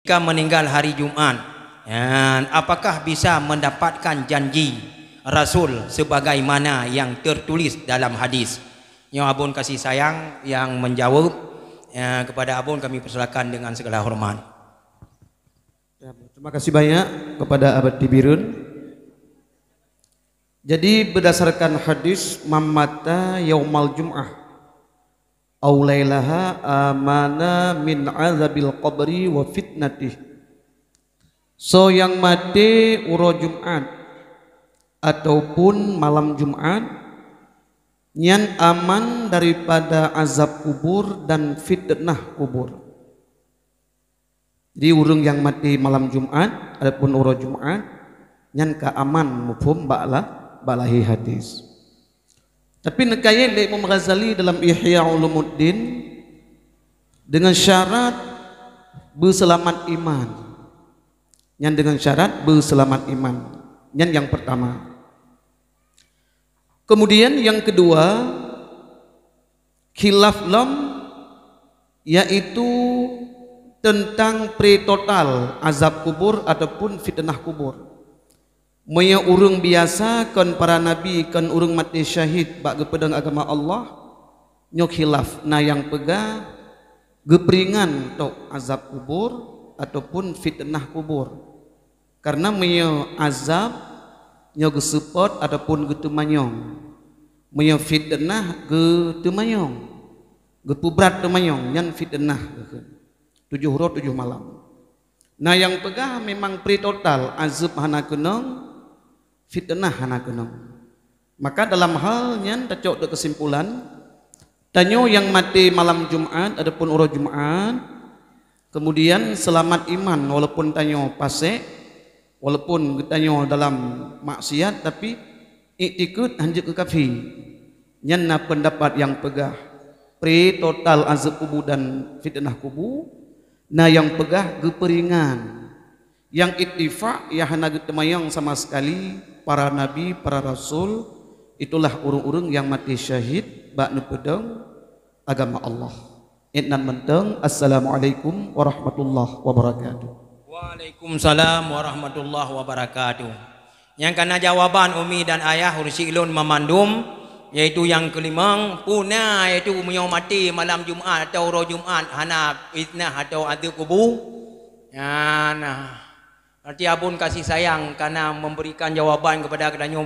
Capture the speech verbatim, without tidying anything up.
Jika meninggal hari Jumat, dan apakah bisa mendapatkan janji Rasul sebagaimana yang tertulis dalam hadis? Nyoe Abon Kasih Sayang yang menjawab. Ya, kepada Abon kami persilakan dengan segala hormat. Ya, terima kasih banyak kepada Abah Tibirun. Jadi, berdasarkan hadis, "Man mata yaumal jum'ah au lailaha amana min azabil qabri wa fitnatih." Soe nyang maté uroe Jumat ataupun malam Jumat, nyan aman daripada azab kubur dan fitnah kubur. Jadi, ureuëng nyang maté malam Jumat ataupun uroe Jumat, nyan ka aman muphom bak la-, bak lahé hadis. Tapi neukayém lé Imam Ghazali dalam Ihya Ulumuddin, dengan syarat beuseulamat iman. Nyan dengan syarat beuseulamat iman. Nyan nyang pertama. Kemudian yang kedua, khilaf lom, yaitu tentang pre total azab kubur ataupun fitnah kubur. Meunyoe ureuëng biasa, kon para nabi, kon ureuëng maté syahid bak geupeudong agama Allah, nyoe khilaf, na nyang peugah geupeuringan tok azab kubur ataupun fitnah kubur. Karena meunyoe azab, nyoe geuseupôt ataupun geuteumanyong. Meunyoe fitnah, geuteumanyong. Geupeubrat teumanyong, nyan fitnah. Tujoh uroe, tujoh malam. Na nyang peugah memang pre total, azab hana keunong, fitnah hana keunong. Maka dalam hal nyan tacok dek kesimpulan, tanyoe nyang maté malam Jumat ataupun uroe Jumat, kemudian seulamat iman walaupun tanyoe pasék, walaupun geutanyoe dalam maksiat, tapi iktikeuet hanjeuet keu kafé. Nyan na peundapat nyang peugah pre total azab kubu dan fitnah kubu, na nyang peugah geupeuringan. Nyang ittifak, nyang hana geuteumanyong sama sekali, para nabi, para rasul, itulah ureuëng-ureuëng nyang maté syahid bak neupeudong agama Allah. Inan mantong, Assalamualaikum warahmatullahi wabarakatuh. Waalaikumsalam warahmatullahi wabarakatuh. Nyang kana jawaban umi dan ayah ureuëng ulôn mamandum, yaitu nyang keulimong, puna yaitu meunyoe maté malam Jumat atau uroe Jumat hana fitnah atau azab kubu. Nyan, nah. Berarti Abon Kasih Sayang kana memberikan jawaban kepada geutanyoe